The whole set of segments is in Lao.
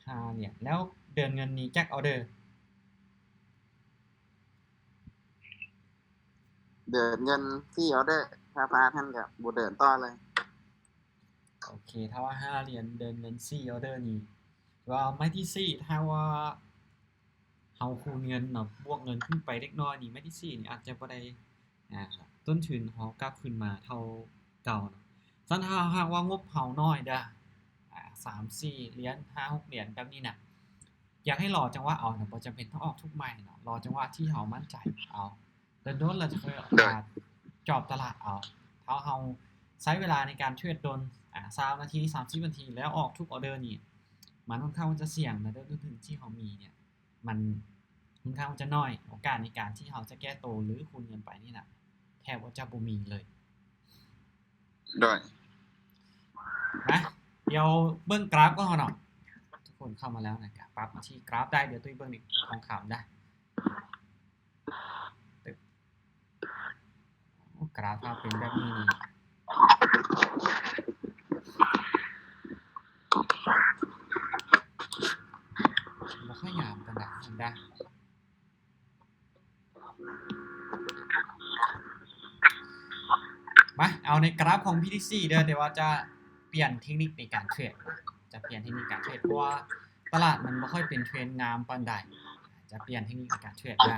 ຫ້າຫຼຽນ. ແລ້ວເດີນເງິນນີ້ຈັກອໍເດີ? ເດີນເງິນສີ່ອໍເດີ, ຖ້າພາດຫັ້ນກໍບໍ່ເດີນຕໍ່ເລີຍ. ໂອເຄ, ຖ້າວ່າຫ້າຫຼຽນເດີນເງິນສີ່ອໍເດີນີ້ ຖືວ່າໄມ້ທີສີ່ ຖ້າວ່າເຮົາຄູນເງິນເນາະ ບວກເງິນຂຶ້ນໄປເລັກນ້ອຍນີ້ ໄມ້ທີສີ່ນີ້ອາດຈະບໍ່ໄດ້ ອາ ຕົ້ນທຶນເຮົາກັບຄືນມາເທົ່າເກົ່າເນາະ. ຊັ້ນຖ້າຫາກວ່າງົບເຮົານ້ອຍເດີ້ ອາ ສາມສີ່ຫຼຽນ ຫ້າຫົກຫຼຽນແບບນີ້ນະ ຢາກໃຫ້ລໍຈັງຫວະເອົານະ, ບໍ່ຈຳເປັນຕ້ອງອອກທຸກໄມ້ເນາະ, ລໍຈັງຫວະທີ່ເຮົາໝັ້ນໃຈເອົາ. ດົນໆ ແລ້ວຈະຄ່ອຍ ໂດຍ ອາ ຈອບຕະຫຼາດເອົາ. ຖ້າເຮົາໃຊ້ເວລາໃນການເທຣດດົນ ອາ ຊາວນາທີ ສາມສິບນາທີ ແລ້ວອອກທຸກອໍເດີນີ້ ມັນຂ້ອນຂ້າງຈະສ່ຽງນະ, ເດີ ຕົ້ນທຶນທີ່ເຮົາມີເນຍ ມັນຂ້ອນຂ້າງຈະນ້ອຍ, ໂອກາດໃນການທີ່ເຮົາຈະແກ້ໂຕ ຫຼື ຄູນເງິນໄປນີ້ນະ ແທບວ່າຈະບໍ່ມີເລີຍ. ໂດຍ ມາ ດຽວເບິ່ງກຣາຟກ່ອນເນາະ. ທຸກຄົນເຂົ້າມາແລ້ວນະ ກໍປັບມາທີ່ກຣາຟໄດ້. ດຽວຕຸ້ຍເບິ່ງນີ້ ທອງຄຳນະ. ໂອ້ ກຣາຟຖ້າເປັນແບບນີ້ນີ້ ບໍ່ຄ່ອຍງາມປານໃດຫັ້ນດາ. ມາ ເອົາໃນກຣາຟຂອງ ບີທີຊີ ເດີ້, ແຕ່ວ່າຈະປ່ຽນເທັກນິກໃນການເທຣດ, ຈະປ່ຽນເທັກນິກການເທຣດ ເພາະວ່າຕະຫຼາດມັນບໍ່ຄ່ອຍເປັນເທຣນງາມປານໃດ. ຈະປ່ຽນເທັກນິກໃນການເທຣດນະ.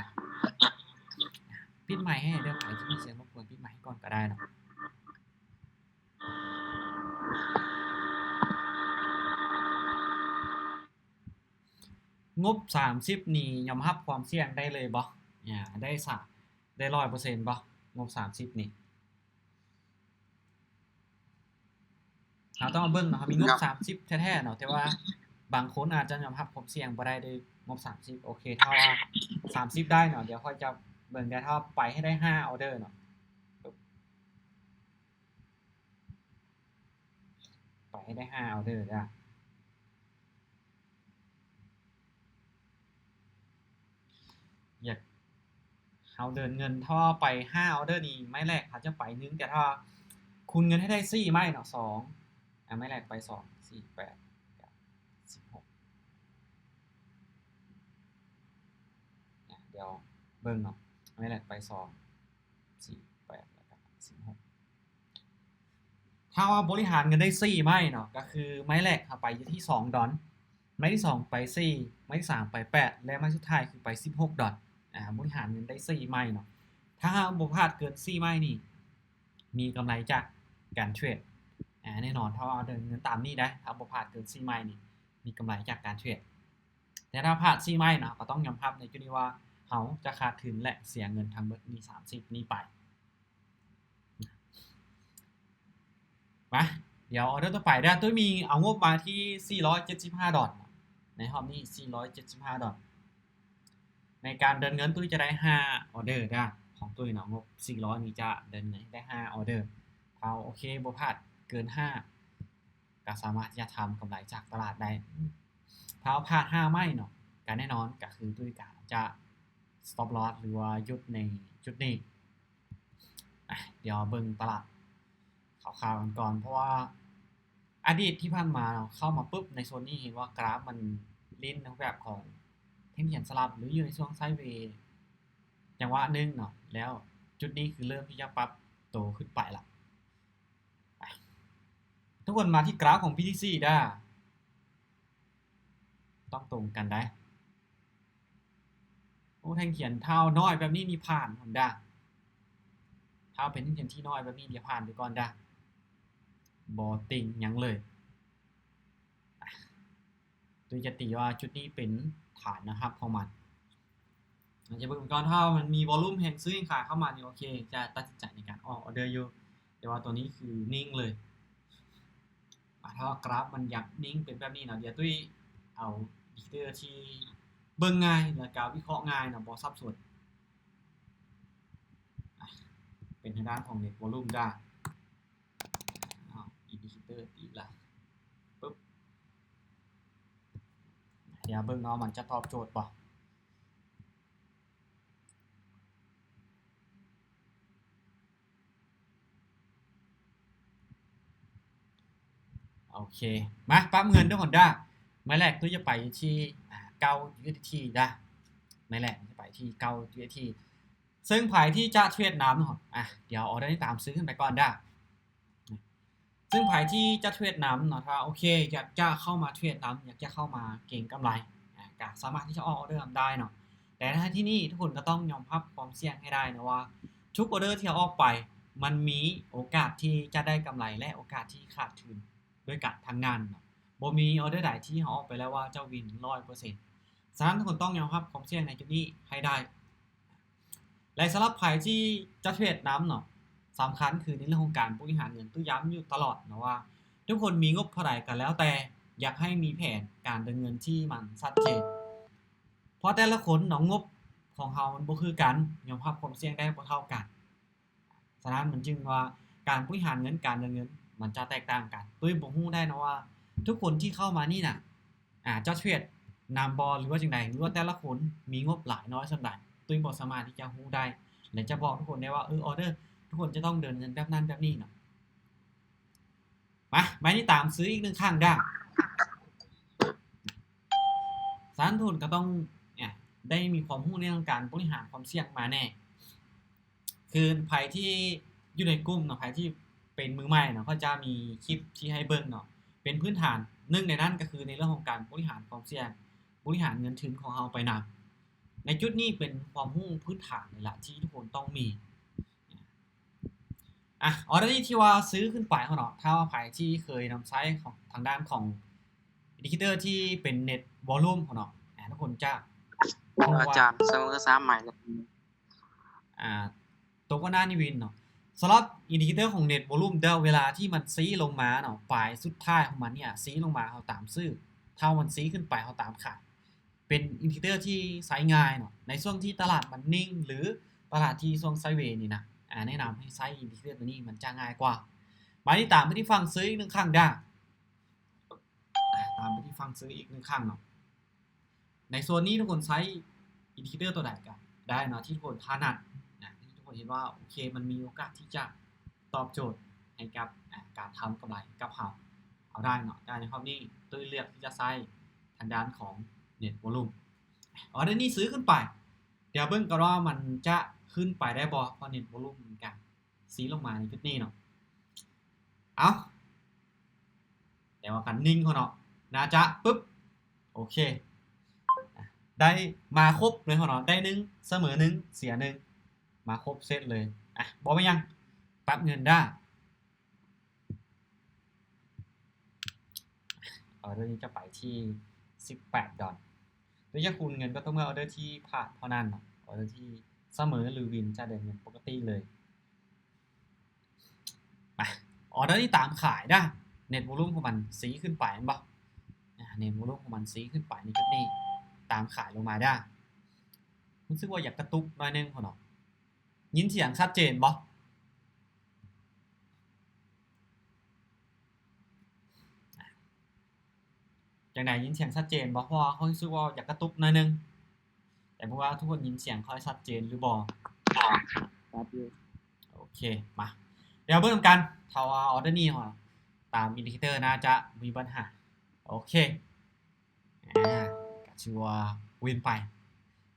ປິດໄມໃຫ້ເດີ້, ໃຜທີ່ມີສຽງລົບກວນ ປິດໄມໃຫ້ກ່ອນກໍໄດ້ເນາະ. ງົບສາມສິບນີ້ຍອມຮັບຄວາມສ່ຽງໄດ້ເລີຍບໍ່? ອາ ໄດ້ສາ ໄດ້ຮ້ອຍເປີເຊັນບໍ່? ງົບສາມສິບນີ້ ເຮົາຕ້ອງມາເບິ່ງເນາະ, ເຮົາມີງົບສາມສິບແທ້ໆເນາະ, ແຕ່ວ່າບາງຄົນອາດຈະຍອມຮັບຄວາມສ່ຽງບໍ່ໄດ້ເດ້ ງົບສາມສິບ. ໂອເຄ, ຖ້າວ່າສາມສິບໄດ້ເນາະ, ດຽວຂ້ອຍຈະເບິ່ງໄດ້, ຖ້າໄປໃຫ້ໄດ້ຫ້າອໍເດີເນາະ. ໄປໃຫ້ໄດ້ຫ້າອໍເດີເດີ້. ຢາກ ເຮົາເດີນເງິນ ຖ້າວ່າໄປຫ້າອໍເດີນີ້ ໄມ້ແລກເຮົາຈະໄປໜຶ່ງ, ແຕ່ຖ້າຄູນເງິນໃຫ້ໄດ້ສີ່ໄມ້ເນາະ ສອງ ອາ ໄມ້ແລກໄປສອງ ສີ່ ແປດ ເກົ້າ ສິບຫົກ ອາ ດຽວເບິ່ງເນາະ, ໄມ້ແລກໄປສອງ ສີ່ ແປດ ແລ້ວກໍສິບຫົກ. ຖ້າວ່າບໍລິຫານເງິນໄດ້ສີ່ໄມ້ເນາະ, ກໍຄືໄມ້ແລກເຮົາໄປຢູ່ທີ່ສອງດອນ, ໄມ້ທີສອງໄປສີ່, ໄມ້ທີສາມໄປແປດ ແລະ ໄມ້ສຸດທ້າຍຄືໄປສິບຫົກດອນ. ອາ ບໍລິຫານເງິນໄດ້ສີ່ໄມ້ເນາະ. ຖ້າຫາກບໍ່ພາດເກີນສີ່ໄມ້ນີ້ ມີກຳໄລຈາກການເທຣດ. ອາ ແນ່ນອນ, ຖ້າວ່າເດີນເງິນຕາມນີ້ໄດ໋, ຖ້າບໍ່ພາດເກີນສີ່ໄມ້ນີ້ ມີກຳໄລຈາກການເທຣດ. ແຕ່ຖ້າພາດສີ່ໄມ້ເນາະ, ກໍຕ້ອງຍອມຮັບໃນຈຸດນີ້ວ່າເຮົາຈະຂາດທຶນ ແລະ ເສຍເງິນທັງເບິດນີ້ ສາມສິບນີ້ໄປ. ມາ ດຽວອໍເດີຕໍ່ໄປເດີ້. ຕຸ້ຍມີເອົາງົບມາທີ່ສີ່ຮ້ອຍເຈັດສິບຫ້າດອນເນາະ, ໃນຮອບນີ້ສີ່ຮ້ອຍເຈັດສິບຫ້າດອນ. ໃນການເດີນເງິນ ຕຸ້ຍຈະໄດ້ຫ້າອໍເດີເດີ້ ຂອງຕຸ້ຍເນາະ, ງົບສີ່ຮ້ອຍນີ້ຈະເດີນເງິນໄດ້ຫ້າອໍເດີ. ຖ້າໂອເຄ ບໍ່ພາດເກີນຫ້າ ກໍສາມາດທີ່ຈະທຳກຳໄລຈາກຕະຫຼາດໄດ້. ຖ້າພາດຫ້າໄມ້ເນາະ, ກໍແນ່ນອນ ກໍຄືຕຸ້ຍກະຈະ stop loss ຫຼືວ່າຢຸດໃນຈຸດນີ້. ອາ ດຽວເບິ່ງຕະຫຼາດຄ່າວໆກັນກ່ອນ, ເພາະວ່າອະດີດທີ່ຜ່ານມາເນາະ, ເຂົ້າມາປຶບໃນໂຊນນີ້ ເຫັນວ່າກຣາຟມັນຫຼິ້ນໃນຮູບແບບຂອງແທ່ງຂຽນສະຫຼັບ ຫຼືຢູ່ໃນຊ່ວງໄຊເວຈັງຫວະໜຶ່ງເນາະ, ແລ້ວຈຸດນີ້ຄືເລີ່ມທີ່ຈະປັບໂຕຂຶ້ນໄປລະ. ໄປ ທຸກຄົນມາທີ່ກຣາຟຂອງ ບີທີຊີ ເດີ້. ຕ້ອງຕົງກັນໄດ໋. ໂອ້ ແທ່ງຂຽນທ້າວນ້ອຍແບບນີ້ນີ້ຜ່ານພຸ້ນດາ. ຖ້າເປັນແທ່ງຂຽນທີ່ນ້ອຍແບບນີ້ນີ້ຜ່ານໄປກ່ອນດາ. ບໍ່ຕິງຫຍັງເລີຍ. ໂດຍຈະຕີວ່າຈຸດນີ້ເປັນຖານແນວຮັບຂອງມັນ. ອາດຈະເບິ່ງກ່ອນ, ຖ້າມັນມີວອລຸມແຮງຊື້ແຮງຂາຍເຂົ້າມານີ້ ໂອເຄ ຈະຕັດສິນໃຈໃນການອອກອໍເດີຢູ່, ແຕ່ວ່າຕົວນີ້ຄືນິ່ງເລີຍ. ອາ ຖ້າວ່າກຣາຟມັນຢາກນິ່ງເປັນແບບນີ້ເນາະ, ດຽວຕຸ້ຍເອົາອິນດິເຄເຕີທີ່ເບິ່ງງ່າຍ ແລ້ວກະວິເຄາະງ່າຍເນາະ, ບໍ່ສັບສົນ. ອາ ເປັນທາງດ້ານຂອງເນັດວອລຸມດາ. ອ້າວ ອິນດິເຄເຕີອີກລະ. ປຶບ ດຽວເບິ່ງເນາະ ມັນຈະຕອບໂຈດບໍ່. ໂອເຄ ມາປັບເງິນເດີ້ ຮອນດ້າ. ໄມ້ແລກຕຸ້ຍຈະໄປຢູ່ທີ່ ອາ ເກົ້າຢູເອັສດີທີເດີ ໄມ້ແລກຈະໄປທີ່ເກົ້າຢູເອັສດີທີ ເຊິ່ງໃຜທີ່ຈະເທຣດນຳເນາະ ອາ ດຽວອໍເດີນີ້ຕາມຊື້ຂຶ້ນໄປກ່ອນເດີ ເຊິ່ງໃຜທີ່ຈະເທຣດນຳເນາະ ຖ້າໂອເຄ ຢາກຈະເຂົ້າມາເທຣດນຳ ຢາກຈະເຂົ້າມາເກັງກຳໄລ ອາ ກະສາມາດທີ່ຈະອອກອໍເດີນຳໄດ້ເນາະ ແຕ່ໃນທີ່ນີ້ທຸກຄົນກໍຕ້ອງຍອມຮັບຄວາມສ່ຽງໃຫ້ໄດ້ເນາະວ່າ ທຸກອໍເດີທີ່ເຮົາອອກໄປ ມັນມີໂອກາດທີ່ຈະໄດ້ກຳໄລ ແລະ ໂອກາດທີ່ຂາດທຶນດ້ວຍກັນທັງນັ້ນເນາະ ບໍ່ມີອໍເດີໃດທີ່ເຮົາອອກໄປແລ້ວວ່າຈະວິນຮ້ອຍເປີເຊັນ ສະນັ້ນທຸກຄົນຕ້ອງຍອມຮັບຄວາມສ່ຽງໃນຈຸດນີ້ໃຫ້ໄດ້ ແລະ ສຳລັບໃຜທີ່ຈະເທຣດນຳເນາະ ສຳຄັນຄືໃນເລື່ອງຂອງການບໍລິຫານເງິນ ຕຸ້ຍຢ້ຳຢູ່ຕະຫຼອດເນາະວ່າ ທຸກຄົນມີງົບເທົ່າໃດກໍແລ້ວແຕ່ ຢາກໃຫ້ມີແຜນການເດີນເງິນທີ່ມັນຊັດເຈນ ເພາະແຕ່ລະຄົນເນາະ ງົບຂອງເຮົາມັນບໍ່ຄືກັນ ຍອມຮັບຄວາມສ່ຽງໄດ້ບໍ່ເທົ່າກັນ ສະນັ້ນມັນຈຶ່ງວ່າການບໍລິຫານເງິນ ການເດີນເງິນມັນຈະແຕກຕ່າງກັນ ຕຸ້ຍບໍ່ຮູ້ໄດ້ເນາະວ່າທຸກຄົນທີ່ເຂົ້າມານີ້ນະ ອາ ຈະເທຣດນຳບໍ່ ຫຼືວ່າຈັ່ງໃດ ຫຼືວ່າແຕ່ລະຄົນມີງົບຫຼາຍນ້ອຍສ່ຳໃດ ຕຸ້ຍບໍ່ສາມາດທີ່ຈະຮູ້ໄດ້ ແລະ ຈະບອກທຸກຄົນໄດ້ວ່າ ເອີ ອໍເດີທຸກຄົນຈະຕ້ອງເດີນເງິນແບບນັ້ນແບບນີ້ເນາະ ມາ ໄມ້ນີ້ຕາມຊື້ອີກໜຶ່ງຄັ້ງເດີ ສະນັ້ນທຸກຄົນກໍຕ້ອງ ອາ ໄດ້ມີຄວາມຮູ້ໃນເລື່ອງການບໍລິຫານຄວາມສ່ຽງມາແດ່ ຄືໃຜທີ່ຢູ່ໃນກຸ່ມເນາະ ໃຜທີ່ເປັນມືໃໝ່ເນາະ ເຂົາຈະມີຄລິບທີ່ໃຫ້ເບິ່ງເນາະ ເປັນພື້ນຖານ ໜຶ່ງໃນນັ້ນກໍຄືໃນເລື່ອງຂອງການບໍລິຫານຄວາມສ່ຽງ ບໍລິຫານເງິນທຶນຂອງເຮົາໄປນຳ ໃນຈຸດນີ້ເປັນຄວາມຮູ້ພື້ນຖານເລີຍລະທີ່ທຸກຄົນຕ້ອງມີ ອາ ອໍເດີນີ້ທີ່ວ່າຊື້ຂຶ້ນໄປເນາະ ຖ້າວ່າໃຜທີ່ເຄີຍນຳໃຊ້ຂອງທາງດ້ານຂອງອິນດິເຄເຕີທີ່ເປັນເນັດວອລຸ່ມເນາະ ອາ ທຸກຄົນຈະຮູ້ວ່າ ອາຈານ ສະເໝີສາມໄໝລະ ອາ ຕົກວ່າໜ້ານີ້ວິນເນາະ ສຳລັບອິນດິເຄເຕີຂອງເນັດວອລຸ່ມເດີ ເວລາທີ່ມັນຊີ້ລົງມາເນາະ ປາຍສຸດທ້າຍຂອງມັນເນຍຊີ້ລົງມາ ເຮົາຕາມຊື້ ຖ້າມັນຊີ້ຂຶ້ນໄປ ເຮົາຕາມຂາຍ ເປັນອິນດິເຄເຕີທີ່ໃຊ້ງ່າຍເນາະ ໃນຊ່ວງທີ່ຕະຫຼາດມັນນິ່ງ ຫຼື ຕະຫຼາດທີ່ຊ່ວງໄຊເວນີ້ນະ ອາ ແນະນຳໃຫ້ໃຊ້ອິນດິເຄເຕີຕົວນີ້ ມັນຈະງ່າຍກວ່າ ບາດນີ້ຕາມໄປທີ່ຝັ່ງຊື້ອີກໜຶ່ງຄັ້ງເດີ ອາ ຕາມໄປທີ່ຝັ່ງຊື້ອີກໜຶ່ງຄັ້ງເນາະ ໃນໂຊນນີ້ທຸກຄົນໃຊ້ອິນດິເຄເຕີຕົວໃດກໍໄດ້ເນາະ ທີ່ທຸກຄົນຖະໜັດນະ ທີ່ທຸກຄົນເຫັນວ່າໂອເຄ ມັນມີໂອກາດທີ່ຈະຕອບໂຈດໃຫ້ກັບ ອາ ການທຳກຳໄລກັບເຮົາ ເຮົາໄດ້ເນາະ ແຕ່ໃນຮອບນີ້ຕຸ້ຍເລືອກທີ່ຈະໃຊ້ທາງດ້ານຂອງເນັດວອລຸ່ມ ອໍເດີນີ້ຊື້ຂຶ້ນໄປ ດຽວເບິ່ງກັນວ່າມັນຈະຂຶ້ນໄປໄດ້ບໍ່ ເພາະເນັດວອລຸ່ມມັນກະຊີ້ລົງມາໃນຈຸດນີ້ເນາະ ເອົ້າ ແຕ່ວ່າຄັນນິ່ງເນາະ ໜ້າຈະ ປຶບ ໂອເຄ ໄດ້ມາຄົບເລີຍເນາະ ໄດ້ໜຶ່ງ ສະເໝີໜຶ່ງ ເສຍໜຶ່ງ ມາຄົບເຊັດເລີຍ ອາ ບໍ່ເປັນຫຍັງ ປັບເງິນໄດ້ ອໍເດີນີ້ຈະໄປທີ່ສິບແປດດອນ ໂດຍຈະຄູນເງິນກໍຕໍ່ເມື່ອອໍເດີທີ່ຜ່ານເທົ່ານັ້ນເນາະ ອໍເດີທີ່ສະເໝີ ຫຼື ວິນ ຈະໄດ້ເງິນປົກກະຕິເລີຍ ມາ ອໍເດີນີ້ຕາມຂາຍເດີ ເນັດວອລຸ່ມຂອງມັນຊີ້ຂຶ້ນໄປແມ່ນບໍ່ ອາ ເນັດວອລຸ່ມຂອງມັນຊີ້ຂຶ້ນໄປໃນຈຸດນີ້ ຕາມຂາຍລົງມາເດີ ຮູ້ສຶກວ່າຢາກກະຕຸກໜ້ອຍໜຶ່ງເນາະ ຍິນສຽງຊັດເຈນບໍ່? ຈັ່ງໃດ ຍິນສຽງຊັດເຈນບໍ່? ເພາະວ່າຂ້ອຍຮູ້ສຶກວ່າຢາກກະຕຸກໜ້ອຍໜຶ່ງ ແຕ່ບໍ່ຮູ້ວ່າທຸກຄົນຍິນສຽງຂ້ອຍຊັດເຈນຫຼືບໍ່? ຊັດຢູ່. ໂອເຄ ມາ ດຽວເບິ່ງນຳກັນ ຖ້າວ່າອໍເດີນີ້ເນາະ ຕາມອິນດິເຄເຕີໜ້າຈະບໍ່ມີບັນຫາ. ໂອເຄ ອາ ກໍຖືວ່າວິນໄປ.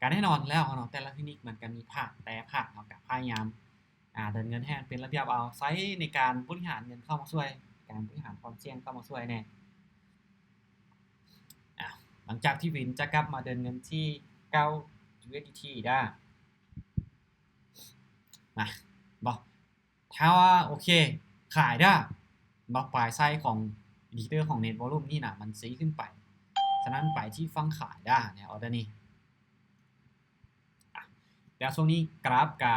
ກໍແນ່ນອນແລ້ວເນາະ ແຕ່ລະເທັກນິກມັນກໍມີພາດ ແຕ່ພາດເຮົາກໍພະຍາຍາມ ອາ ເດີນເງິນໃຫ້ມັນເປັນລະບຽບເອົາ ໃຊ້ໃນການບໍລິຫານເງິນເຂົ້າມາຊ່ວຍ ການບໍລິຫານຄວາມສ່ຽງເຂົ້າມາຊ່ວຍແດ່. ອາ ຫຼັງຈາກທີ່ວິນຈະກັບມາເດີນເງິນທີ່ເກົ້າ ຢູເອສດີທີ ດາ ມາ ບໍ່ ຖ້າວ່າ ໂອເຄ ຂາຍດາ ບັກປາຍໄຊຂອງອິນດິເຄເຕີຂອງເນັດວອລຸ່ມນີ້ນະ ມັນຊີ້ຂຶ້ນໄປ. ສະນັ້ນໄປທີ່ຝັ່ງຂາຍດາ ໃນອໍເດີນີ້. ອາ ແຕ່ຊ່ວງນີ້ກຣາຟກະ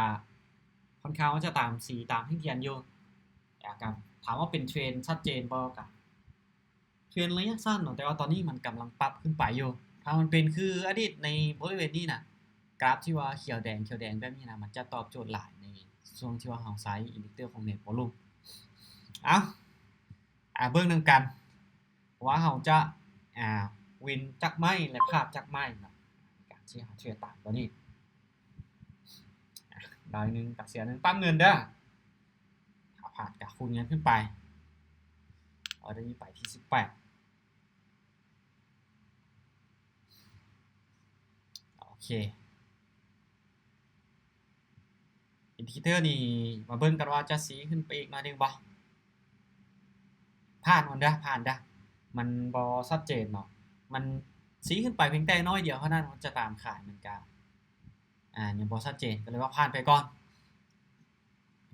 ຄ່ອນຂ້າງວ່າຈະຕາມສີຕາມແທ່ງທຽນຢູ່. ອາ ກະຖາມວ່າເປັນເທຣນຊັດເຈນບໍ່? ກະ ເທຣນໄລຍະສັ້ນເນາະ ແຕ່ວ່າຕອນນີ້ມັນກຳລັງປັບຂຶ້ນໄປຢູ່. ຖ້າມັນເປັນຄືອະດີດໃນບໍລິເວນນີ້ນະ ກຣາຟທີ່ວ່າຂຽວແດງ ຂຽວແດງແບບນີ້ນະ ມັນຈະຕອບໂຈດຫຼາຍໃນຊ່ວງທີ່ວ່າເຮົາໃຊ້ອິນດິເຄເຕີຂອງເນັດວອລຸ່ມ. ເອົ້າ ອາ ເບິ່ງນຳກັນວ່າເຮົາຈະ ອາ ວິນຈັກໄມ້ ແລະ ພາດຈັກໄມ້ເນາະ ໃນການທີ່ເຮົາເທຣດຕາມຕົວນີ້. ອາ ໄດ້ໜຶ່ງ ກັບເສຍໜຶ່ງ ປັບເງິນເດີ. ຖ້າພາດກໍຄູນເງິນຂຶ້ນໄປ. ອໍເດີນີ້ໄປທີ່ສິບແປດ. ເຄ ອິນດິເຄເຕີນີ້ ມາເບິ່ງກັນວ່າຈະຊີ້ຂຶ້ນໄປອີກໜ້ອຍໜຶ່ງບໍ່? ຜ່ານມັນເດີ ຜ່ານເດີ ມັນບໍ່ຊັດເຈນເນາະ ມັນຊີ້ຂຶ້ນໄປພຽງແຕ່ໜ້ອຍດຽວເທົ່ານັ້ນ ມັນຈະຕາມຂາຍ ມັນກະ ອາ ຍັງບໍ່ຊັດເຈນ ກໍເລີຍວ່າຜ່ານໄປກ່ອນ.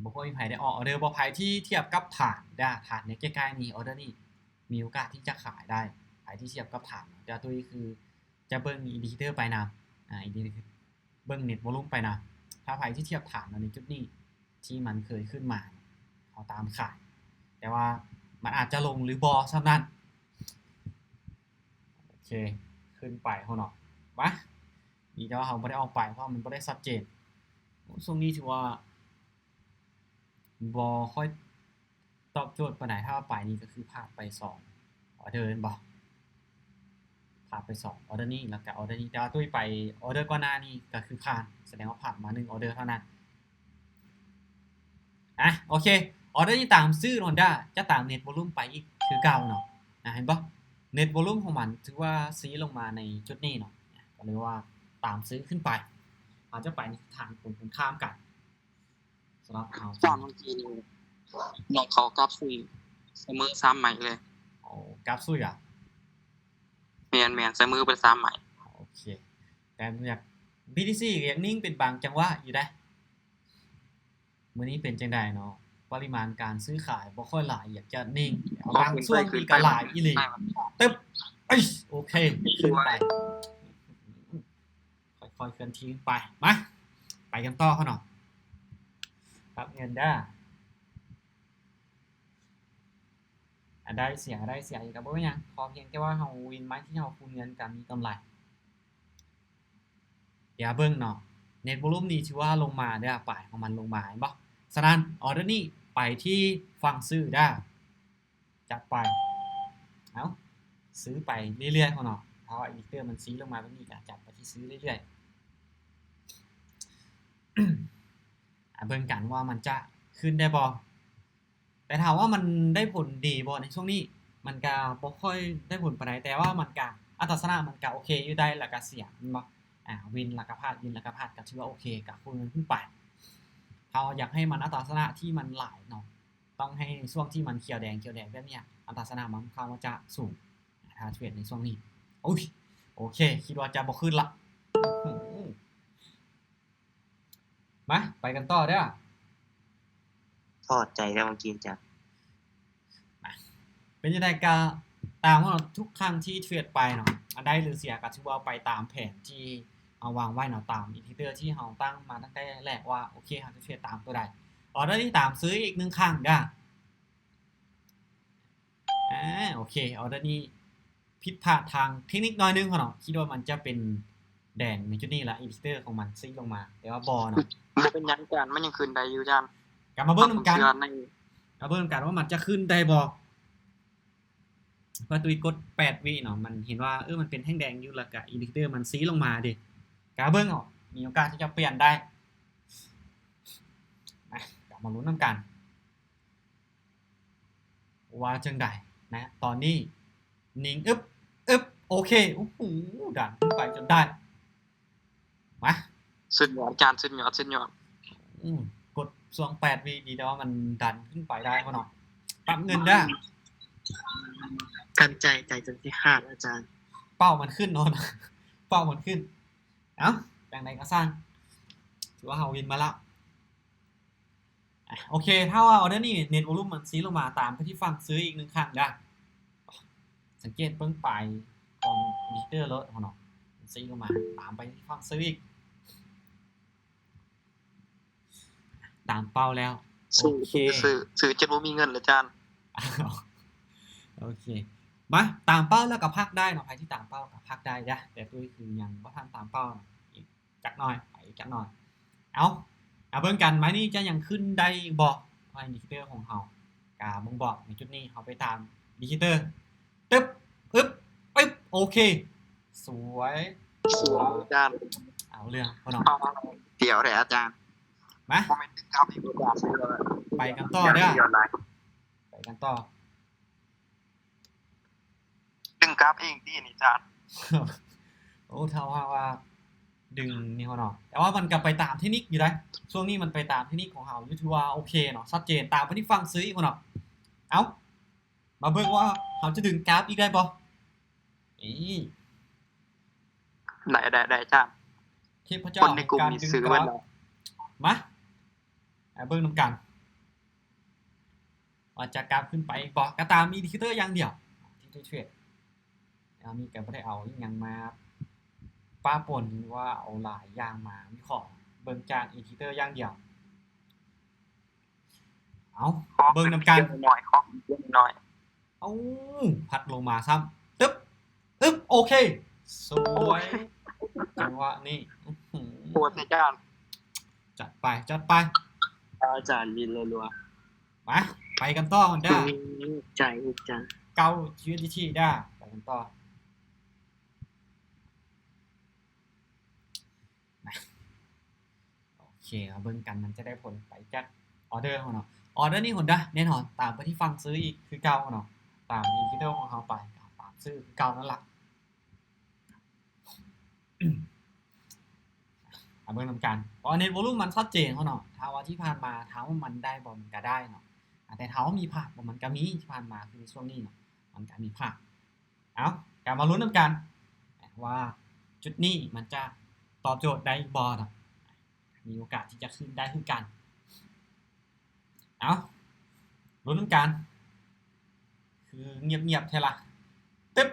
ບໍ່ຄ່ອຍມີໃຜໄດ້ອອກອໍເດີບໍ່? ໃຜທີ່ທຽບກັບຖານເດີ ຖານໃນໃກ້ໆນີ້ ອໍເດີນີ້ມີໂອກາດທີ່ຈະຂາຍໄດ້ ໃຜທີ່ທຽບກັບຖານ. ແຕ່ວ່າຕຸ້ຍຄືຈະເບິ່ງອິນດິເຄເຕີໄປນຳ ອາ ອິນດິເຄເຕີ ເບິ່ງເນັດວອລຸ່ມໄປນຳ. ຖ້າໃຜທີ່ທຽບຖານໃນຈຸດນີ້ທີ່ມັນເຄີຍຂຶ້ນມາ ເຮົາຕາມຂາຍ ແຕ່ວ່າມັນອາດຈະລົງຫຼືບໍ່ສ່ຳນັ້ນ. ໂອເຄ ຂຶ້ນໄປພຸ້ນເນາະ ມາ ດີແຕ່ວ່າເຮົາບໍ່ໄດ້ອອກໄປ ເພາະມັນບໍ່ໄດ້ຊັດເຈນ. ໂອ້ ຊ່ວງນີ້ຖືວ່າບໍ່ຄ່ອຍຕອບໂຈດປານໃດ ຖ້າວ່າໄປນີ້ກໍຄືພາດໄປສອງອໍເດີແມ່ນບໍ່? ພາດໄປສອງອໍເດີນີ້ ແລ້ວກໍອໍເດີນີ້ ແຕ່ວ່າຕຸ້ຍໄປອໍເດີກ່ອນໜ້ານີ້ກໍຄືຜ່ານ ສະແດງວ່າຜ່ານມາໜຶ່ງອໍເດີເທົ່ານັ້ນ. ອາ ໂອເຄ ອໍເດີນີ້ຕາມຊື້ Honda ຈະຕາມເນັດວອລຸ່ມໄປອີກຄືເກົ່າເນາະ ອາ ເຫັນບໍ່? ເນັດວອລຸ່ມຂອງມັນຖືວ່າຊີ້ລົງມາໃນຈຸດນີ້ເນາະ ກໍເລີຍວ່າຕາມຊື້ຂຶ້ນໄປ ເຮົາຈະໄປໃນທິດທາງກົງກັນຂ້າມກັນ. ສຳລັບເຮົາ ສາມເມື່ອກີ້ນີ້ ນ້ອງເຂົາກັບຊື້ສະເໝີສາມໄມ້ເລີຍ. ໂອ້ ກັບຊື້ຫວາ? ແມ່ນໆ ສະເໝີເບິດສາມໄມ້. ໂອເຄ ແຕ່ຢາກ ບີທີຊີ ກໍຢາກນິ່ງເປັນບາງຈັງຫວະຢູ່ເດ້. ມື້ນີ້ເປັນຈັ່ງໃດເນາະ? ປະລິມານການຊື້ຂາຍບໍ່ຄ່ອຍຫຼາຍ ຢາກຈະນິ່ງ ບາງຊ່ວງນີ້ກໍຫຼາຍອີ່ຫຼີ. ຕຶບ ເອີຍ ໂອເຄ ຂຶ້ນໄປ ຄ່ອຍໆເຄື່ອນທີ່ຂຶ້ນໄປ. ມາ ໄປກັນຕໍ່ເນາະ ປັບເງິນເດີ. ອາ ໄດ້ເສຍ ໄດ້ເສຍອີກກໍບໍ່ເປັນຫຍັງ ຂໍພຽງແຕ່ວ່າເຮົາວິນໄມ້ທີ່ເຮົາຄູນເງິນກໍມີກຳໄລ. ດຽວເບິ່ງເນາະ ເນັດວອລຸ່ມນີ້ຖືວ່າລົງມາເດີ ປາຍຂອງມັນລົງມາ ເຫັນບໍ່? ສະນັ້ນ ອໍເດີນີ້ໄປທີ່ຝັ່ງຊື້ເດີ. ຈັດໄປ ເອົາ ຊື້ໄປເລື້ອຍໆເນາະ ເພາະວ່າອິນດິເຄເຕີມັນຊີ້ລົງມາແບບນີ້ ກໍຈັດໄປທີ່ຊື້ເລື້ອຍໆ. ອາ ເບິ່ງກັນວ່າມັນຈະຂຶ້ນໄດ້ບໍ່? ແຕ່ຖາມວ່າມັນໄດ້ຜົນດີບໍ່ໃນຊ່ວງນີ້? ມັນກະບໍ່ຄ່ອຍໄດ້ຜົນປານໃດ ແຕ່ວ່າມັນກະ ອັດຕາຊະນະມັນກະໂອເຄຢູ່ ໄດ້ແລ້ວກະເສຍ ແມ່ນບໍ່? ອາ ວິນແລ້ວກະພາດ ວິນແລ້ວກະພາດ ກະຖືວ່າໂອເຄ ກະຄູນເງິນຂຶ້ນໄປ. ເຮົາຢາກໃຫ້ມັນອັດຕາຊະນະທີ່ມັນຫຼາຍເນາະ ຕ້ອງໃຫ້ຊ່ວງທີ່ມັນຂຽວແດງ ຂຽວແດງແບບເນີ້ຍ ອັດຕາຊະນະມັນຄ່ອນຂ້າງວ່າຈະສູງ ຖ້າເທຣດໃນຊ່ວງນີ້. ໂອ້ຍ ໂອເຄ ຄິດວ່າຈະບໍ່ຂຶ້ນລະ. ມາ ໄປກັນຕໍ່ເດີ. ຖອດໃຈແລ້ວເມື່ອກີ້ຈະ ມາ ເປັນຈັ່ງໃດກໍຕາມເນາະ ທຸກຄັ້ງທີ່ເທຣດໄປເນາະ ອັນໃດຫຼືເສຍກໍຖືວ່າໄປຕາມແຜນທີ່ເຮົາວາງໄວ້ເນາະ ຕາມອິນດິເຄເຕີທີ່ເຮົາຕັ້ງມາຕັ້ງແຕ່ແລກວ່າ ໂອເຄ ເຮົາຈະເທຣດຕາມຕົວໃດ. ອໍເດີນີ້ຕາມຊື້ອີກໜຶ່ງຄັ້ງເດີ. ອາ ໂອເຄ ອໍເດີນີ້ຜິດພາດທາງເທັກນິກໜ້ອຍໜຶ່ງເນາະ ຄິດວ່າມັນຈະເປັນແດງໃນຈຸດນີ້ລະ ອິນດິເຄເຕີຂອງມັນຊີ້ລົງມາ ແຕ່ວ່າບໍ່ເນາະ. ບໍ່ເປັນຫຍັງອາຈານ ມັນຍັງຂຶ້ນໄດ້ຢູ່ອາຈານ. ກໍມາເບິ່ງນຳກັນ ມາເບິ່ງນຳກັນວ່າມັນຈະຂຶ້ນໄດ້ບໍ່. ວ່າຕຸ້ຍກົດແປດວິເນາະ ມັນເຫັນວ່າ ເອີ ມັນເປັນແທ່ງແດງຢູ່ ແລ້ວກະອິນດິເຄເຕີມັນຊີ້ລົງມາເດ ກະເບິ່ງເອົາ ມີໂອກາດທີ່ຈະປ່ຽນໄດ້. ມາ ກໍມາລຸ້ນນຳກັນ ວ່າຈັ່ງໃດນະ ຕອນນີ້ນິ່ງ ອຶບ ອຶບ ໂອເຄ ໂອ້ໂຫ ດັນຂຶ້ນໄປຈົນໄດ້. ມາ ສຸດຍອດອາຈານ ສຸດຍອດ ສຸດຍອດ. ອືມ ກົດຊ່ວງແປດວິ ດີແຕ່ວ່າມັນດັນຂຶ້ນໄປໄດ້ບໍ່ເນາະ. ປັບເງິນເດີ ກັນໃຈ ໃຈຈົນຊິຂາດອາຈານ. ເປົ້າມັນຂຶ້ນເນາະ ເປົ້າມັນຂຶ້ນ. ເອົ້າ ຈັ່ງໃດກໍຊ່າງ ຖືວ່າເຮົາວິນມາແລ້ວ. ອາ ໂອເຄ ຖ້າວ່າອໍເດີນີ້ເນັດວອລຸ່ມມັນຊີ້ລົງມາ ຕາມໄປທີ່ຝັ່ງຊື້ອີກໜຶ່ງຄັ້ງເດີ. ສັງເກດເບິ່ງປາຍຂອງອິນດິເຄເຕີໂລດເນາະ ມັນຊີ້ລົງມາ ຕາມໄປທີ່ຝັ່ງຊື້ອີກ. ຕາມເປົ້າແລ້ວ. ໂອເຄ ຊື້ ຊື້ ຊື້ຈົນບໍ່ມີເງິນແລ້ວອາຈານ. ໂອເຄ ມາ ຕາມເປົ້າແລ້ວກໍພັກໄດ້ເນາະ ໃຜທີ່ຕາມເປົ້າກໍພັກໄດ້ເດີ ແຕ່ຕຸ້ຍຄືຍັງບໍ່ທັນຕາມເປົ້າເນາະ ອີກຈັກໜ້ອຍ ໄປອີກຈັກໜ້ອຍ. ເອົາ ມາເບິ່ງກັນ ໄມ້ນີ້ຈະຍັງຂຶ້ນໄດ້ອີກບໍ່? ເພາະອິນດິເຄເຕີຂອງເຮົາກະບົ່ງບອກໃນຈຸດນີ້ ເຮົາໄປຕາມອິນດິເຄເຕີ. ຕຶບ ອຶບ ອຶບ ໂອເຄ ສວຍ ສວຍອາຈານ. ເອົາເລື່ອງ ພໍ່ນ້ອງ ດຽວແທ້ອາຈານ. ມາ ບໍ່ແມ່ນດຶງກັບອີກບໍ່ອາຈານ? ໄປກັນຕໍ່ເດີ ໄປກັນຕໍ່. ດຶງກັບອີກຕິນີ້ອາຈານ. ໂອ້ ຖ້າຫາກວ່າ ດຶງນີ້ເນາະ ແຕ່ວ່າມັນກໍໄປຕາມເທັກນິກຢູ່ໄດ໋ ຊ່ວງນີ້ມັນໄປຕາມເທັກນິກຂອງເຮົາຢູ່ ຖືວ່າໂອເຄເນາະ ຊັດເຈນ ຕາມໄປທີ່ຝັ່ງຊື້ພຸ້ນເນາະ. ເອົ້າ ມາເບິ່ງວ່າເຮົາຈະດຶງກຣາຟອີກໄດ້ບໍ່? ນີ້ ໄດ້ ໄດ້ ໄດ້ອາຈານ ເທບພະເຈົ້າແຫ່ງການດຶງກຣາຟ ມາ ມາເບິ່ງນຳກັນ ວ່າຈະກຣາຟຂຶ້ນໄປອີກບໍ່ ກໍຕາມອິນດິເຄເຕີຢ່າງດຽວທີ່ເທຣດ. ອັນນີ້ກໍບໍ່ໄດ້ເອົາອີ່ຫຍັງມາປະປົນ ຫຼືວ່າເອົາຫຼາຍຢ່າງມາວິເຄາະ ເບິ່ງຈາກອິນດິເຄເຕີຢ່າງດຽວ. ເອົາ ເບິ່ງນຳກັນ ຂໍເບິ່ງໜ້ອຍ ຂໍເບິ່ງໜ້ອຍ. ເອົາ ພັດລົງມາຊ້ຳ ຕຶບ ອຶບ ໂອເຄ ສວຍ ໂອ້ຍ ຈັງຫວະນີ້ ອືຫື ໂຫດແທ້ອາຈານ ຈັດໄປ ຈັດໄປ ອາຈານບິນລັວໆ ມາ ໄປກັນຕໍ່ເດີ ໃຈ ໃຈ ເກົ້າຢູເອັສດີທີເດີ ໄປກັນຕໍ່. ໂອເຄ ມາເບິ່ງກັນ ມັນຈະໄດ້ຜົນໄປຈາກອໍເດີເຮົາເນາະ. ອໍເດີນີ້ພຸ້ນເດີ ແນ່ນອນ ຕາມໄປທີ່ຝັ່ງຊື້ອີກຄືເກົ່າເນາະ ຕາມອິນດິເຄເຕີຂອງເຮົາໄປ ຕາມຊື້ຄືເກົ່ານັ້ນລະ. ມາເບິ່ງນຳກັນ ເພາະເນັດວອລຸ່ມມັນຊັດເຈນເນາະ ຖ້າວ່າທີ່ຜ່ານມາ ຖາມວ່າມັນໄດ້ບໍ່ ມັນກໍໄດ້ເນາະ ອາ ແຕ່ຖາມວ່າມີພາດບໍ່ ມັນກໍມີ ທີ່ຜ່ານມາ ຄືໃນຊ່ວງນີ້ເນາະ ມັນກໍມີພາດ. ເອົາ ກໍມາລຸ້ນນຳກັນວ່າຈຸດນີ້ມັນຈະຕອບໂຈດໄດ້ບໍ່ເນາະ ມີໂອກາດທີ່ຈະຂຶ້ນໄດ້ຄືກັນ. ເອົາ ລຸ້ນນຳກັນ ຄືງຽບໆແທ້ລະ ຕຶບ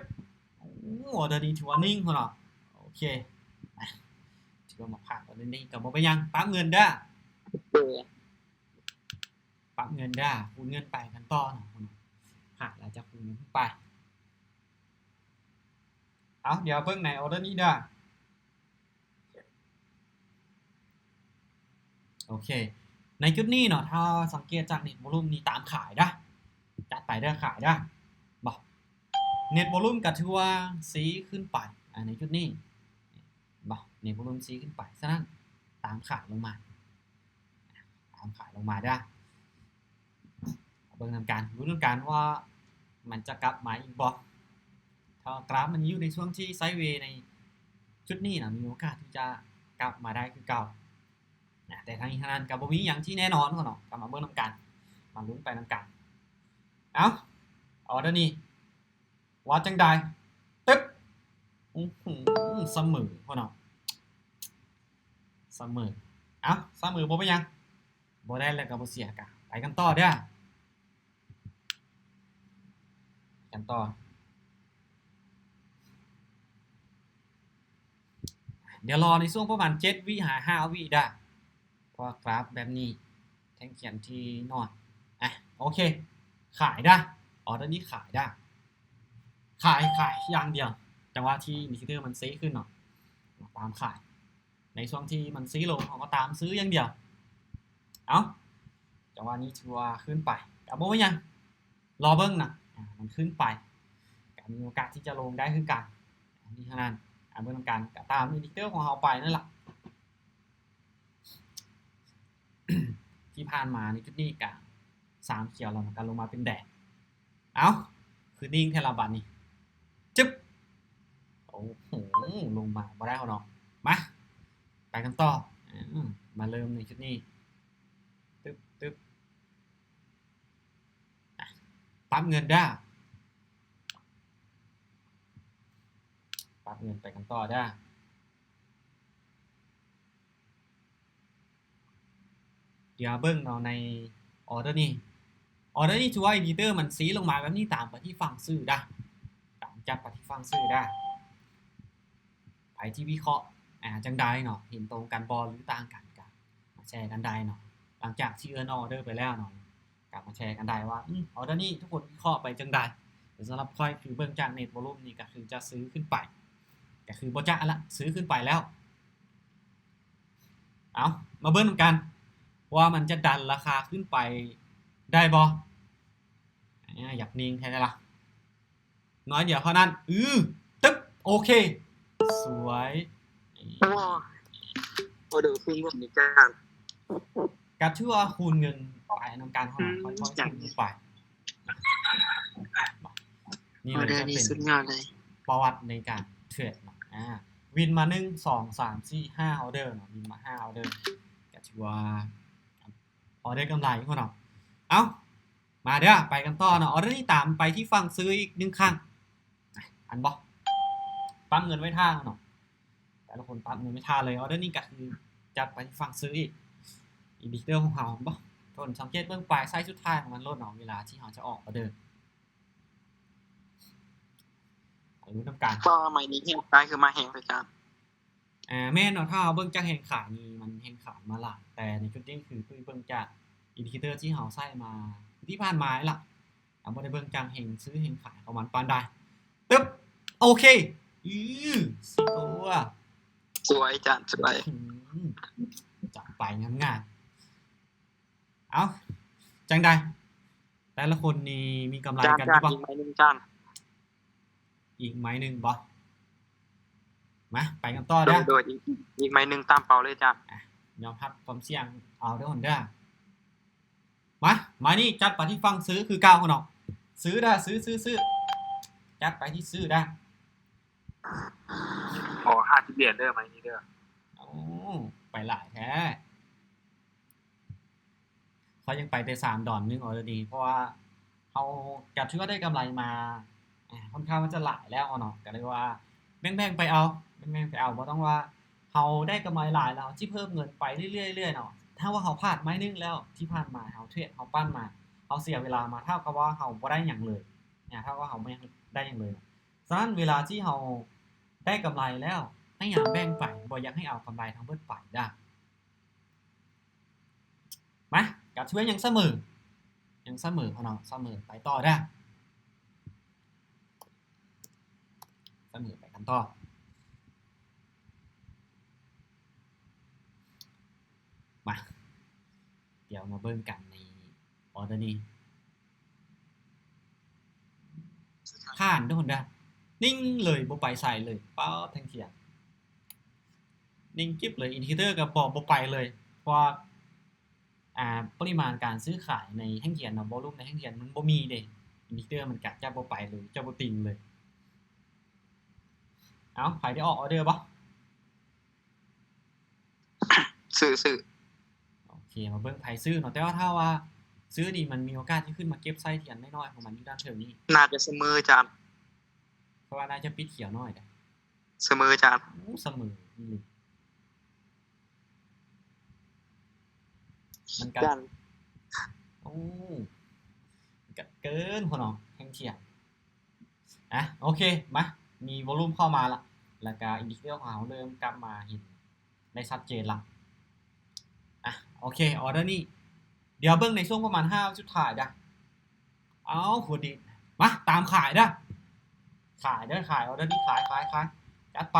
ໂອ້ ອໍເດີນີ້ຖືວ່ານິ່ງພຸ້ນເນາະ. ໂອເຄ ຖືວ່າມາຜ່ານ ອໍເດີນີ້ກໍບໍ່ເປັນຫຍັງ ປັບເງິນເດີ ປັບເງິນເດີ ຄູນເງິນໄປກັນຕໍ່ເນາະ ພາດແລ້ວຈະຄູນເງິນໄປ. ເອົາ ດຽວເບິ່ງໃນອໍເດີນີ້ເດີ ໂອເຄ ໃນຈຸດນີ້ເນາະ ຖ້າສັງເກດຈາກເນັດວອລຸ່ມນີ້ ຕາມຂາຍເດີ ຈັດໄປເດີ ຂາຍເດີ ບໍ່ ເນັດວອລຸ່ມກໍຖືວ່າຊີ້ຂຶ້ນໄປ ອາ ໃນຈຸດນີ້ ບໍ່ ເນັດວອລຸ່ມຊີ້ຂຶ້ນໄປ ສະນັ້ນຕາມຂາຍລົງມາ ຕາມຂາຍລົງມາເດີ ເບິ່ງນຳກັນ ລຸ້ນນຳກັນວ່າມັນຈະກັບມາອີກບໍ່. ຖ້າກຣາຟມັນຢູ່ໃນຊ່ວງທີ່ໄຊເວໃນຈຸດນີ້ນະ ມີໂອກາດທີ່ຈະກັບມາໄດ້ຄືເກົ່ານະ ແຕ່ທັງນີ້ທັງນັ້ນກໍບໍ່ມີຫຍັງທີ່ແນ່ນອນເນາະ ກໍມາເບິ່ງນຳກັນ ມາລຸ້ນໄປນຳກັນ. ເອົ້າ ອໍເດີນີ້ ວ່າຈັ່ງໃດ? ຕຶບ ອືຫື ສະເໝີພຸ້ນເນາະ ສະເໝີ. ເອົ້າ ສະເໝີບໍ່ເປັນຫຍັງ ບໍ່ໄດ້ແລ້ວກໍບໍ່ເສຍ ກະໄປກັນຕໍ່ເດີ ໄປກັນຕໍ່. ດຽວລໍໃນຊ່ວງປະມານເຈັດວິຫາຫ້າວິເດີ ເພາະວ່າກຣາຟແບບນີ້ແທ່ງຂຽນທີ່ນອນ. ອາ ໂອເຄ ຂາຍເດີ ອໍເດີນີ້ຂາຍເດີ ຂາຍ ຂາຍຢ່າງດຽວ ຈັງຫວະທີ່ອິນດິເຄເຕີມັນຊີ້ຂຶ້ນເນາະ ຕາມຂາຍ ໃນຊ່ວງທີ່ມັນຊີ້ລົງ ເຮົາກໍຕາມຊື້ຢ່າງດຽວ. ເອົ້າ ຈັງຫວະນີ້ຖືວ່າຂຶ້ນໄປ ກໍບໍ່ເປັນຫຍັງ ລໍເບິ່ງນະ ອາ ມັນຂຶ້ນໄປ ກໍມີໂອກາດທີ່ຈະລົງໄດ້ຄືກັນ. ອັນນີ້ເທົ່ານັ້ນ ອາ ເບິ່ງນຳກັນ ກໍຕາມອິນດິເຄເຕີຂອງເຮົາໄປນັ້ນລະ ທີ່ຜ່ານມາໃນຈຸດນີ້ກະຊາມຂຽວແລ້ວ ມັນກະລົງມາເປັນແດງ. ເອົ້າ ຄືນິ່ງແທ້ລະບາດນີ້ ຈຶບ ໂອ້ໂຫ ລົງມາບໍ່ໄດ້ເຮົາເນາະ. ມາ ໄປກັນຕໍ່ ອາ ມາເລີ່ມໃນຈຸດນີ້ ຕຶບ ຕຶບ ອາ ປັບເງິນເດີ ປັບເງິນ ໄປກັນຕໍ່ເດີ. ດຽວເບິ່ງເນາະ ໃນອໍເດີນີ້ ອໍເດີນີ້ຖືວ່າອິນດິເຄເຕີມັນຊີ້ລົງມາແບບນີ້ ຕາມໄປທີ່ຝັ່ງຊື້ເດີ ຕາມຈັບໄປທີ່ຝັ່ງຊື້ເດີ. ໃຜທີ່ວິເຄາະ ອາ ຈັ່ງໃດເນາະ ເຫັນຕົງກັນບໍ່ ຫຼື ຕ່າງກັນ ກະມາແຊກັນໄດ້ເນາະ. ຫຼັງຈາກທີ່ເອີ້ນອໍເດີໄປແລ້ວເນາະ ກະມາແຊກັນໄດ້ວ່າ ອື ອໍເດີນີ້ທຸກຄົນວິເຄາະໄປຈັ່ງໃດ. ແຕ່ສຳລັບຂ້ອຍ ຄືເບິ່ງຈາກເນັດວອລຸ່ມນີ້ ກະຄືຈະຊື້ຂຶ້ນໄປ ກະຄືບໍ່ຈະລະ ຊື້ຂຶ້ນໄປແລ້ວ. ເອົາ ມາເບິ່ງນຳກັນວ່າມັນຈະດັນລາຄາຂຶ້ນໄປໄດ້ບໍ່. ອາ ຢາກນິ່ງແທ້ລະ ໜ້ອຍດຽວເທົ່ານັ້ນ. ອື ຕຶບ ໂອເຄ ສວຍ. ໂອ້ ອໍເດີຄືງວດນີ້ຈ້າ ກະຖືວ່າຄູນເງິນໄປນຳກັນເນາະ ອືມ ຄ່ອຍໆ ຄູນເງິນໄປ. ນີ້ເລີຍ ອໍເດີນີ້ສຸດຍອດເລີຍ ຈະເປັນປະຫວັດໃນການເທຣດເນາະ. ອາ ວິນມາ ໜຶ່ງ ສອງ ສາມ ສີ່ ຫ້າ ອໍເດີເນາະ ວິນມາ ຫ້າ ອໍເດີ ກໍຖືວ່າອໍເດີກຳໄລເນາະ. ເອົ້າ ມາເດີ ໄປກັນຕໍ່ເນາະ. ອໍເດີນີ້ຕາມໄປທີ່ຝັ່ງຊື້ອີກໜຶ່ງຄັ້ງ ອັນບໍ່ ປ້ຳເງິນໄວ້ຖ້າເນາະ. ແຕ່ລະຄົນປ້ຳເງິນໄວ້ຖ້າເລີຍ. ອໍເດີນີ້ກໍຄືຈັດໄປທີ່ຝັ່ງຊື້ອີກ. ອິນດິເຕີຂອງເຮົາເຫັນບໍ່ ທຸກຄົນສັງເກດເບິ່ງປາຍໄຊສຸດທ້າຍຂອງມັນໂລດເນາະ ເວລາທີ່ເຮົາຈະອອກອໍເດີ. ໄປລຸ້ນນຳກັນ. ກໍໄມ້ນີ້ແຮງ ໄມ້ຄືໄມ້ແຮງເລີຍຈ້າ. ອ່າ ແມ່ນເນາະ ຖ້າເຮົາເບິ່ງຈາກແຮງຂາຍນີ້ ມັນແຮງຂາຍມາຫຼາຍ, ແຕ່ໃນຈຸດນີ້ຄືຕຸ້ຍເບິ່ງຈາກອິນດິເຕີທີ່ເຮົາໃຊ້ມາທີ່ຜ່ານມານີ້ລະ ເຮົາບໍ່ໄດ້ເບິ່ງຈາກແຮງຊື້ແຮງຂາຍຂອງມັນປານໃດ. ຕຶບ ໂອເຄ ອື ສີ່ຕົວ ສວຍຈ້າ ສວຍ ອື ຈັດໄປງາມໆ. ເອົ້າ ຈັ່ງໃດ ແຕ່ລະຄົນນີ້ມີກຳໄລກັນຢູ່ບໍ່? ອີກໄມ້ໜຶ່ງຈ້າ ອີກໄມ້ໜຶ່ງບໍ່? ມາ ໄປກັນຕໍ່ເດີ. ໂດຍ ອີກ ອີກໄມ້ໜຶ່ງຕາມເປົ້າເລີຍຈ້າ. ອ່ະ ຍອມຮັບຄວາມສ່ຽງເອົາເດີ ຮອນເດີ. ມາ ໄມ້ນີ້ຈັດໄປທີ່ຝັ່ງຊື້ຄືເກົ່າເນາະ. ຊື້ເດີ ຊື້ ຊື້ ຊື້ ຈັດໄປທີ່ຊື້ເດີ. ຂໍຫ້າສິບຫຼຽນເດີ ໄມ້ນີ້ເດີ. ໂອ້ ໄປຫຼາຍແທ້. ຂ້ອຍຍັງໄປແຕ່ສາມດອນໜຶ່ງອໍເດີນີ້ ເພາະວ່າເຮົາກໍຖືວ່າໄດ້ກຳໄລມາ ອ່າ ຄ່ອນຂ້າງວ່າຈະຫຼາຍແລ້ວເນາະ ກໍເລີຍວ່າແບ່ງໆໄປເອົາ ແບ່ງໆໄປເອົາ. ບໍ່ຕ້ອງວ່າເຮົາໄດ້ກຳໄລຫຼາຍແລ້ວຊິເພີ່ມເງິນໄປເລື້ອຍໆເນາະ. ຖ້າວ່າເຮົາພາດໄມ້ໜຶ່ງແລ້ວ ທີ່ຜ່ານມາເຮົາເທຣດ ເຮົາປັ້ນມາ ເຮົາເສຍເວລາມາ ເທົ່າກັບວ່າເຮົາບໍ່ໄດ້ຫຍັງເລີຍ ອ່າ ເທົ່າກັບວ່າເຮົາບໍ່ໄດ້ຫຍັງເລີຍ. ສະນັ້ນເວລາທີ່ເຮົາໄດ້ກຳໄລແລ້ວ ພະຍາຍາມແບ່ງໄປ ບໍ່ຢາກໃຫ້ເອົາກຳໄລທັງເບິດໄປເດີ. ມາ ກະຖືວ່າຍັງສະເໝີ ຍັງສະເໝີເນາະ ສະເໝີ ໄປຕໍ່ເດີ ສະເໝີ ໄປກັນຕໍ່. ມາ ດຽວມາເບິ່ງກັນໃນ ອໍເດີນີ້ຜ່ານເດີ ທຸກຄົນເດີ ນິ່ງເລີຍ ບໍ່ໄປໃສເລີຍ. ປ້າດ ແທ່ງທຽນ ນິ່ງກິບເລີຍ ອິນດິເຕີກໍບໍ່ ບໍ່ໄປເລີຍ ເພາະວ່າ ອ່າ ປະລິມານການຊື້ຂາຍໃນແທ່ງທຽນເນາະ ວໍລຸ່ມໃນແທ່ງທຽນມັນບໍ່ມີເດ້ ອິນດິເຕີມັນກໍຈະບໍ່ໄປເລີຍ ຈະບໍ່ຕິ່ງເລີຍ. ເອົ້າ ໃຜໄດ້ອອກອໍເດີບໍ່? ຊື້ ຊື້. ໂອເຄ ມາເບິ່ງໃຜຊື້ເນາະ ແຕ່ວ່າຖ້າວ່າຊື້ນີ້ ມັນມີໂອກາດທີ່ຂຶ້ນມາເກັບໄສ້ທຽນນ້ອຍໆຂອງມັນຢູ່ດ້ານເທິງນີ້. ໜ້າຈະສະເໝີຈານ ເພາະວ່າໜ້າຈະປິດຂຽວໜ້ອຍເດ້. ສະເໝີຈານ. ໂອ້ ສະເໝີອີ່ຫຼີ. ມັນກະ ໂອ້ ມັນກະເກີນພຸ້ນເນາະ ແຮງທຽງ. ອ່ະ ໂອເຄ ມາ ມີວໍລຸ່ມເຂົ້າມາລະ ແລ້ວກະອິນດິເຕີຂອງເຮົາເລີ່ມກັບມາເຫັນໄດ້ຊັດເຈນລະ. ອ່ະ ໂອເຄ ອໍເດີນີ້ ດຽວເບິ່ງໃນຊ່ວງປະມານຫ້າວິສຸດທ້າຍເດີ. ເອົາ ໂຄດດີ ມາ ຕາມຂາຍເດີ ຂາຍເດີ ຂາຍ ອໍເດີນີ້ ຂາຍ ຂາຍ ຂາຍ ຈັດໄປ.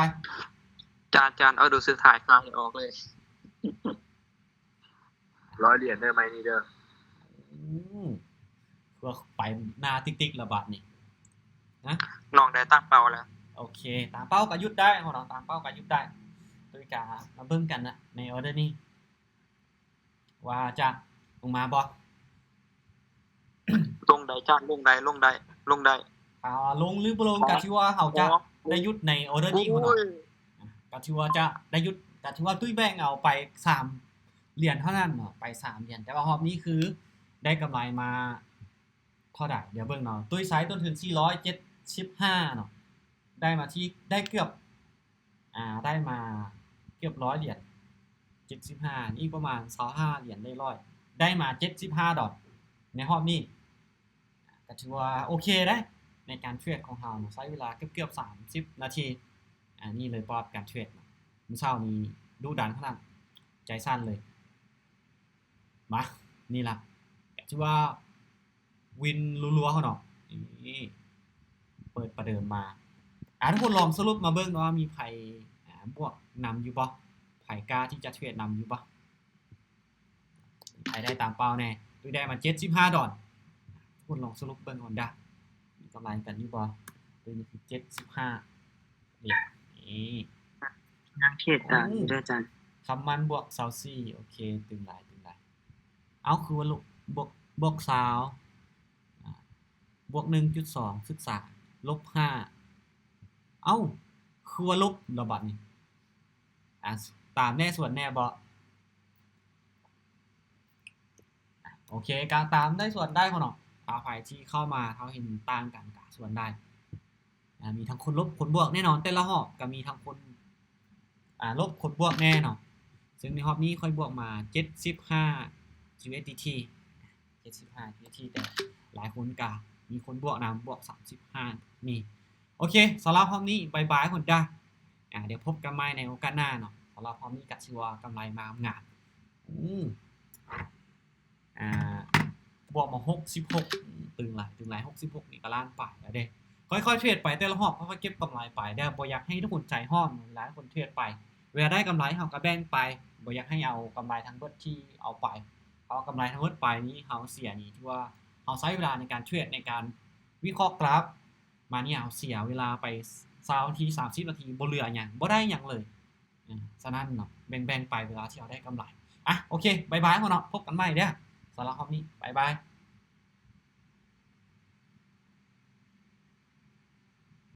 ຈານ ຈານ ອໍເດີສຸດທ້າຍຂາຍໃຫ້ອອກເລີຍ. ຮ້ອຍຫຼຽນເດີ ໄມ້ນີ້ເດີ. ອືມ ເພື່ອໄປໜ້າຕິກໆລະບາດນີ້ນະ. ນ້ອງໄດ້ຕາມເປົ້າແລ້ວ. ໂອເຄ ຕາມເປົ້າກໍຢຸດໄດ້ເນາະ ຕາມເປົ້າກໍຢຸດໄດ້. ໂດຍການມາເບິ່ງກັນນະ ໃນອໍເດີນີ້ ວ່າຈະລົງມາບໍ່? ລົງໄດ້ຈານ ລົງໄດ້ ລົງໄດ້ ລົງໄດ້. ຖ້າວ່າລົງຫຼືບໍ່ລົງ ກໍຖືວ່າເຮົາຈະໄດ້ຢຸດໃນອໍເດີນີ້ພຸ້ນເນາະ. ກໍຖືວ່າຈະໄດ້ຢຸດ ກໍຖືວ່າຕຸ້ຍແບ່ງເອົາໄປສາມຫຼຽນເທົ່ານັ້ນເນາະ ໄປສາມຫຼຽນ. ແຕ່ວ່າຮອບນີ້ຄືໄດ້ກຳໄລມາເທົ່າໃດ? ດຽວເບິ່ງເນາະ ຕຸ້ຍໃຊ້ຕົ້ນທຶນສີ່ຮ້ອຍເຈັດສິບຫ້າເນາະ ໄດ້ມາທີ່ ໄດ້ເກືອບ ອ່າ ໄດ້ມາເກືອບຮ້ອຍຫຼຽນ ເຈັດສິບຫ້າ ອີກປະມານຊາວຫ້າຫຼຽນ ໄດ້ຮ້ອຍ ໄດ້ມາເຈັດສິບຫ້າດອນໃນຮອບນີ້ ກໍຖືວ່າໂອເຄເດ້ ໃນການເທຣດຂອງເຮົາເນາະ ໃຊ້ເວລາເກືອບໆສາມສິບນາທີ. ອັນນີ້ເລີຍປອບການເທຣດເນາະ ມື້ເຊົ້ານີ້ດຸດັນຂະໜາດ ໃຈສັ່ນເລີຍ. ມາ ນີ້ລະ ກໍຖືວ່າວິນລັວໆເນາະ ນີ້ ເປີດປະເດີມມາ. ອ່າ ທຸກຄົນລອງສະຫຼຸບມາເບິ່ງເນາະວ່າມີໃຜ ອ່າ ບວກນຳຢູ່ບໍ່? ໃຜກ້າທີ່ຈະເທຣດນຳຢູ່ບໍ່? ໃຜໄດ້ຕາມເປົ້າແດ່? ຕຸ້ຍໄດ້ມາເຈັດສິບຫ້າດອນ. ທຸກຄົນລອງສະຫຼຸບເບິ່ງກ່ອນເດີ ມີກຳໄລກັນຢູ່ບໍ່? ຕົວນີ້ຄືເຈັດສິບຫ້າຫຼຽນ ນີ້ ຍັງເທຣດກັນຢູ່ເດີອາຈານ. ຄຳມັນບວກຊາວສີ່ ໂອເຄ ຕຶງຫຼາຍ ຕຶງຫຼາຍ. ເອົ້າ ຄືວ່າລົບ ບວກ ບວກຊາວ ອ່າ ບວກໜຶ່ງຈຸດສອງ ສຶກສາ ລົບຫ້າ. ເອົ້າ ຄືວ່າຫຼົບແລ້ວບັດນີ້ ອາ ຕາມແດ່ສວນແດ່ບໍ່? ໂອເຄ ກະຕາມໄດ້ສວນໄດ້ພຸ້ນເນາະ. ຖ້າໃຜທີ່ເຂົ້າມາ ຖ້າເຫັນຕ່າງກັນກະສວນໄດ້. ອາ ມີທັງຄົນລົບຄົນບວກແນ່ນອນ, ແຕ່ລະຮອບກະມີທັງຄົນ ອາ ລົບຄົນບວກແນ່ເນາະ. ເຊິ່ງໃນຮອບນີ້ຂ້ອຍບວກມາເຈັດສິບຫ້າ ຢູເອັສດີທີ ເຈັດສິບຫ້າ ຢູເອັສດີທີ ແຕ່ຫຼາຍຄົນກະມີຄົນບວກນຳ ບວກສາມສິບຫ້າ ນີ້. ໂອເຄ ສຳລັບຮອບນີ້ບາຍບາຍພຸ້ນຈ້າ. ອາ ດຽວພົບກັນໃໝ່ໃນໂອກາດໜ້າເນາະ. ສຳລັບຮອບນີ້ກະຖືວ່າກຳໄລມາງາມ. ອື ອາ ບວກມາຫົກສິບຫົກ ຕຶງຫຼາຍ ຕຶງຫຼາຍ ຫົກສິບຫົກນີ້ກະລ້ານປາຍແລ້ວເດ້. ຄ່ອຍໆເທຣດໄປແຕ່ລະຮອບ ຄ່ອຍໆເກັບກຳໄລໄປເດີ້. ບໍ່ຢາກໃຫ້ທຸກຄົນໃຈຮ້ອນເວລາຄົນເທຣດໄປ. ເວລາໄດ້ກຳໄລເຮົາກະແບ່ງໄປ ບໍ່ຢາກໃຫ້ເອົາກຳໄລທັງເບິດທີ່ເອົາໄປ. ເພາະວ່າກຳໄລທັງເບິດໄປນີ້ເຮົາເສຍນີ້ ຖືວ່າເຮົາໃຊ້ເວລາໃນການເທຣດ ໃນການວິເຄາະກຣາຟມານີ້ ເຮົາເສຍເວລາໄປຊາວນາທີ ສາມສິບນາທີ ບໍ່ເຫຼືອຫຍັງ ບໍ່ໄດ້ຫຍັງເລີຍ. ອາ ສະນັ້ນເນາະ ແບ່ງໆໄປເວລາທີ່ເຮົາໄດ້ກຳໄລ. ອາ ໂອເຄ ບາຍບາຍເນາະ ພົບກັນໃໝ່ເດີ້. ສຳລັບຮອບນີ້ ບາຍບາຍ.